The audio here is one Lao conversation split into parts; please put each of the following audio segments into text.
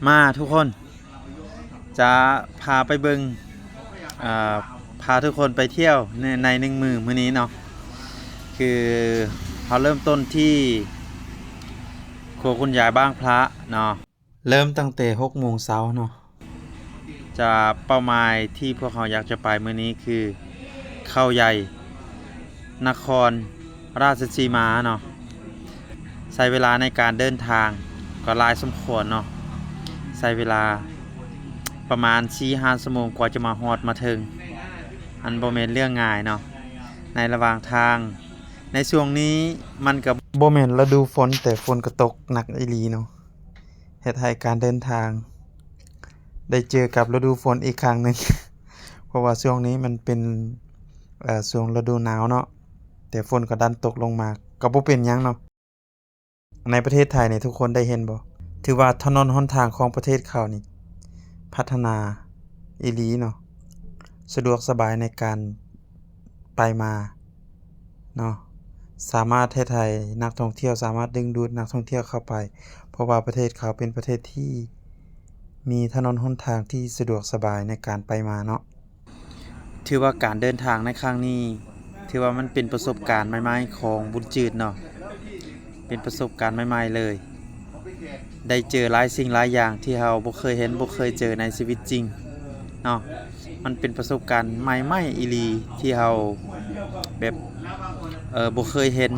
ມາທຸກຄົນ ຈະພາໄປເບິ່ງ ເອີ ພາທຸກຄົນໄປທ່ຽວໃນ ໃນໜຶ່ງມື້ມື້ນີ້ເນາະ ຄືເຮົາເລີ່ມຕົ້ນທີ່ຄົວຄຸນຍາຍບ້າງພະເນາະ ເລີ່ມຕັ້ງແຕ່ຫົກໂມງເຊົ້າເນາະ. ຈະ ເປົ້າໝາຍທີ່ພວກເຮົາຢາກຈະໄປມື້ນີ້ຄື ເຂົ້າໃຫຍ່ ນະຄອນລາຊະສີມາເນາະ. ໃຊ້ເວລາໃນການເດີນທາງກໍຫຼາຍສົມຄວນເນາະ ໃຊ້ເວລາປະມານສີ່ຫ້າຊົ່ວໂມງກວ່າຈະມາຮອດມາເຖິງ ອັນບໍ່ແມ່ນເລື່ອງງ່າຍເນາະ. ໃນລະຫວ່າງທາງ ໃນຊ່ວງນີ້ມັນກໍບໍ່ແມ່ນລະດູຝົນ ແຕ່ຝົນກໍຕົກໜັກອີ່ຫຼີເນາະ ເຮັດໃຫ້ການເດີນທາງໄດ້ເຈີກັບລະດູຝົນອີກຄັ້ງໜຶ່ງ ເພາະວ່າຊ່ວງນີ້ມັນເປັນ ເອີ ຊ່ວງລະດູໜາວເນາະ ແຕ່ຝົນກໍດັນຕົກລົງມາ ກໍບໍ່ເປັນຫຍັງເນາະ. ໃນປະເທດໄທນີ້ທຸກຄົນໄດ້ເຫັນບໍ່? ຖືວ່າຖະໜົນຫົນທາງຂອງປະເທດເຂົານີ້ພັດທະນາອີ່ຫຼີເນາະ ສະດວກສະບາຍໃນການໄປມາເນາະ ສາມາດເຮັດໃຫ້ນັກທ່ອງທ່ຽວ ສາມາດດຶງດູດນັກທ່ອງທ່ຽວເຂົ້າໄປ ເພາະວ່າປະເທດເຂົາເປັນປະເທດທີ່ມີຖະໜົນຫົນທາງທີ່ສະດວກສະບາຍໃນການໄປມາເນາະ. ຖືວ່າການເດີນທາງໃນຄັ້ງນີ້ ຖືວ່າມັນເປັນປະສົບການໃໝ່ໆຂອງບຸນຈືດເນາະ ເປັນປະສົບການໃໝ່ໆເລີຍ ໄດ້ເຈີຫຼາຍສິ່ງຫຼາຍຢ່າງທີ່ເຮົາບໍ່ເຄີຍເຫັນ ບໍ່ເຄີຍເຈີໃນຊີວິດຈິງເນາະ. ມັນເປັນປະສົບການໃໝ່ໆອີ່ຫຼີທີ່ເຮົາແບບ ເອີ ບໍ່ເຄີຍເຫັນ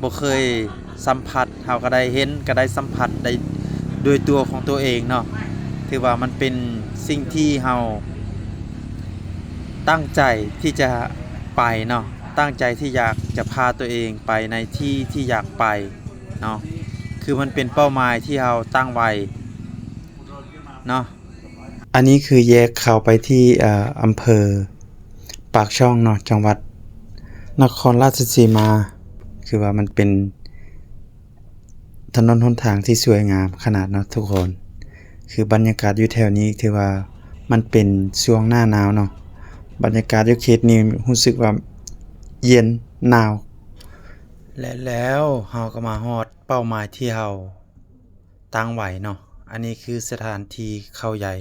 ບໍ່ເຄີຍສຳຜັດ ເຮົາກໍໄດ້ເຫັນ ກໍໄດ້ສຳຜັດໄດ້ດ້ວຍຕົວຂອງຕົວເອງເນາະ. ຖືວ່າມັນເປັນສິ່ງທີ່ເຮົາຕັ້ງໃຈທີ່ຈະໄປເນາະ ຕັ້ງໃຈທີ່ຢາກຈະພາຕົວເອງໄປໃນທີ່ທີ່ຢາກໄປເນາະ ຄືມັນເປັນເປົ້າໝາຍທີ່ເຮົາຕັ້ງໄວ້ເນາະ. ອັນນີ້ຄືແຍກເຂົ້າໄປທີ່ ເອີ ອຳເພີປາກຊ່ອງເນາະ ຈັງຫວັດນະຄອນລາຊະສີມາ ຄືວ່າມັນເປັນຖະໜົນຫົນທາງທີ່ສວຍງາມຂະໜາດເນາະທຸກຄົນ. ຄືບັນຍາກາດຢູ່ແຖວນີ້ຖືວ່າມັນເປັນຊ່ວງໜ້າໜາວເນາະ ບັນຍາກາດຢູ່ເຂດນີ້ຮູ້ສຶກວ່າເຢັນໜາວ ແລະແລ້ວເຮົາກໍມາຮອດເປົ້າໝາຍທີ່ເຮົາ ຕັ້ງໄວ້ເນາະ. ອັນນີ້ຄືສະຖານທີ່ເຂົ້າໃຫຍ່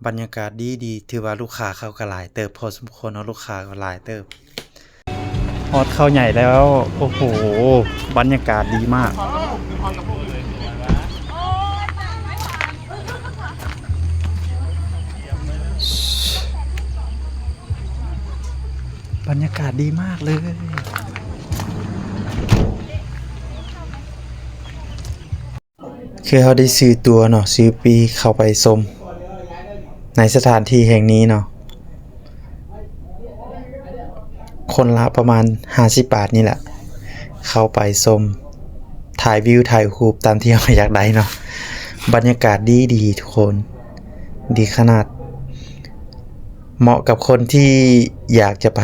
ບັນຍາກາດດີໆ ຖືວ່າລູກຄ້າເຂົາກໍຫຼາຍເຕີບພໍສົມຄວນເນາະ ລູກຄ້າກໍຫຼາຍເຕີບ. ຮອດເຂົ້າໃຫຍ່ແລ້ວ ໂອ້ໂຫ ບັນຍາກາດດີມາກ ບັນຍາກາດດີມາກເລີຍ. ຄືເຮົາໄດ້ຊື້ຕົ໋ວເນາະ ຊື້ປີ້ເຂົ້າໄປຊົມໃນສະຖານທີ່ແຫ່ງນີ້ເນາະ ຄົນລະປະມານຫ້າສິບບາດນີ້ແຫຼະ ເຂົ້າໄປຊົມ ຖ່າຍວິວຖ່າຍຮູບຕາມທີ່ເຮົາຢາກໄດ້ເນາະ. ບັນຍາກາດດີໆ ທຸກຄົນ ດີຂະໜາດ ເໝາະກັບຄົນທີ່ຢາກຈະໄປ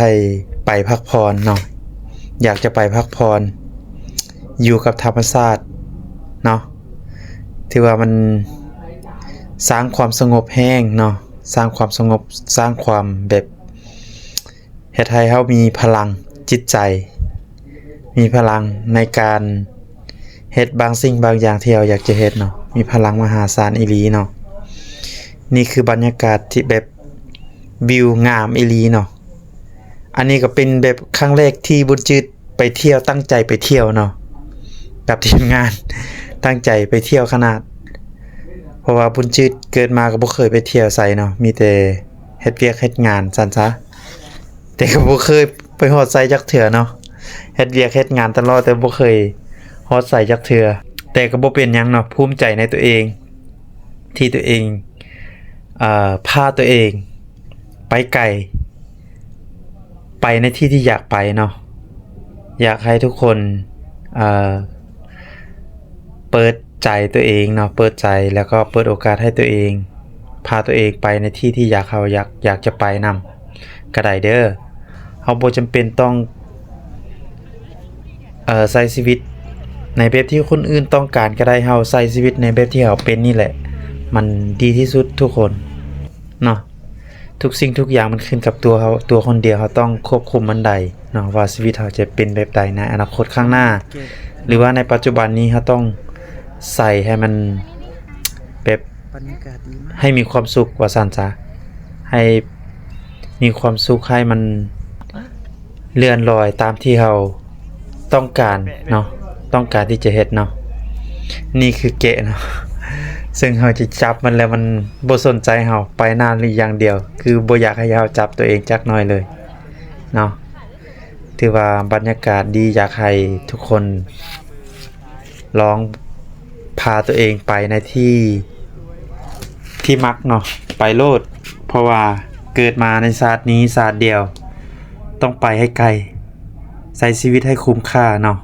ໄປພັກຜ່ອນເນາະ ຢາກຈະໄປພັກຜ່ອນ ຢູ່ກັບທຳມະຊາດເນາະ ຖືວ່າມັນສ້າງຄວາມສະຫງົບແຮງເນາະ ສ້າງຄວາມສະຫງົບ ສ້າງຄວາມແບບ ເຮັດໃຫ້ເຮົາມີພະລັງຈິດໃຈ ມີພະລັງໃນການເຮັດບາງສິ່ງບາງຢ່າງທີ່ເຮົາຢາກຈະເຮັດເນາະ ມີພະລັງມະຫາສານອີ່ຫຼີເນາະ. ນີ້ຄືບັນຍາກາດທີ່ແບບ ວິວງາມອີ່ຫຼີເນາະ. ອັນນີ້ກໍເປັນແບບຄັ້ງແລກທີ່ບຸນຈືດໄປທ່ຽວ ຕັ້ງໃຈໄປທ່ຽວເນາະ ກັບທີມງານ ຕັ້ງໃຈໄປທ່ຽວຂະໜາດ ເພາະວ່າບຸນຈືດເກີດມາກໍບໍ່ເຄີຍໄປທ່ຽວໃສເນາະ ມີແຕ່ເຮັດວຽກເຮັດງານຊັ້ນຊະ ແຕ່ກໍບໍ່ເຄີຍໄປຮອດໃສຈັກເທື່ອເນາະ ເຮັດວຽກເຮັດງານຕະຫຼອດ ແຕ່ບໍ່ເຄີຍຮອດໃສຈັກເທື່ອ ແຕ່ກໍບໍ່ເປັນຫຍັງເນາະ ພູມໃຈໃນຕົວເອງ ທີ່ຕົວເອງ ເອີ ພາຕົວເອງໄປໄກ ໄປໃນທີ່ທີ່ຢາກໄປເນາະ. ຢາກໃຫ້ທຸກຄົນ ເອີ ເປີດໃຈຕົວເອງເນາະ ເປີດໃຈ ແລ້ວກໍເປີດໂອກາດໃຫ້ຕົວເອງ ພາຕົວເອງໄປໃນທີ່ທີ່ຢາກ ເຮົາຢາກ ຢາກຈະໄປນຳກໍໄດ້ເດີ. ເຮົາບໍ່ຈຳເປັນຕ້ອງ ເອີ ໃຊ້ຊີວິດໃນແບບທີ່ຄົນອື່ນຕ້ອງການກໍໄດ້ ເຮົາໃຊ້ຊີວິດໃນແບບທີ່ເຮົາເປັນນີ້ແຫຼະ ມັນດີທີ່ສຸດທຸກຄົນເນາະ. ທຸກສິ່ງທຸກຢ່າງມັນຂຶ້ນກັບຕົວເຮົາ ຕົວຄົນດຽວ ເຮົາຕ້ອງຄວບຄຸມມັນໄດ້ເນາະ ວ່າຊີວິດເຮົາຈະເປັນແບບໃດໃນອະນາຄົດຂ້າງໜ້າ ຫຼືວ່າໃນປັດຈຸບັນນີ້ ເຮົາຕ້ອງໃສ່ໃຫ້ມັນ ແບບ ບັນຍາກາດດີມາກ ໃຫ້ມີຄວາມສຸກວ່າຊັ້ນຊະ ໃຫ້ມີຄວາມສຸກ ໃຫ້ມັນເລື່ອນລອຍຕາມທີ່ເຮົາຕ້ອງການເນາະ ຕ້ອງການທີ່ຈະເຮັດເນາະ. ນີ້ຄືແກະເນາະ ເຊິ່ງເຮົາຈະຈັບມັນແລ້ວມັນບໍ່ສົນໃຈເຮົາ ໄປໜ້ານີ້ຢ່າງດຽວ ຄືບໍ່ຢາກໃຫ້ເຮົາຈັບຕົວເອງຈັກໜ້ອຍເລີຍເນາະ. ຖືວ່າບັນຍາກາດດີ ຢາກໃຫ້ທຸກຄົນລອງພາຕົວເອງໄປໃນທີ່ ທີ່ມັກເນາະ ໄປໂລດ ເພາະວ່າເກີດມາໃນຊາດນີ້ຊາດດຽວ ຕ້ອງໄປໃຫ້ໄກ ໃຊ້ຊີວິດໃຫ້ຄຸ້ມຄ່າເນາະ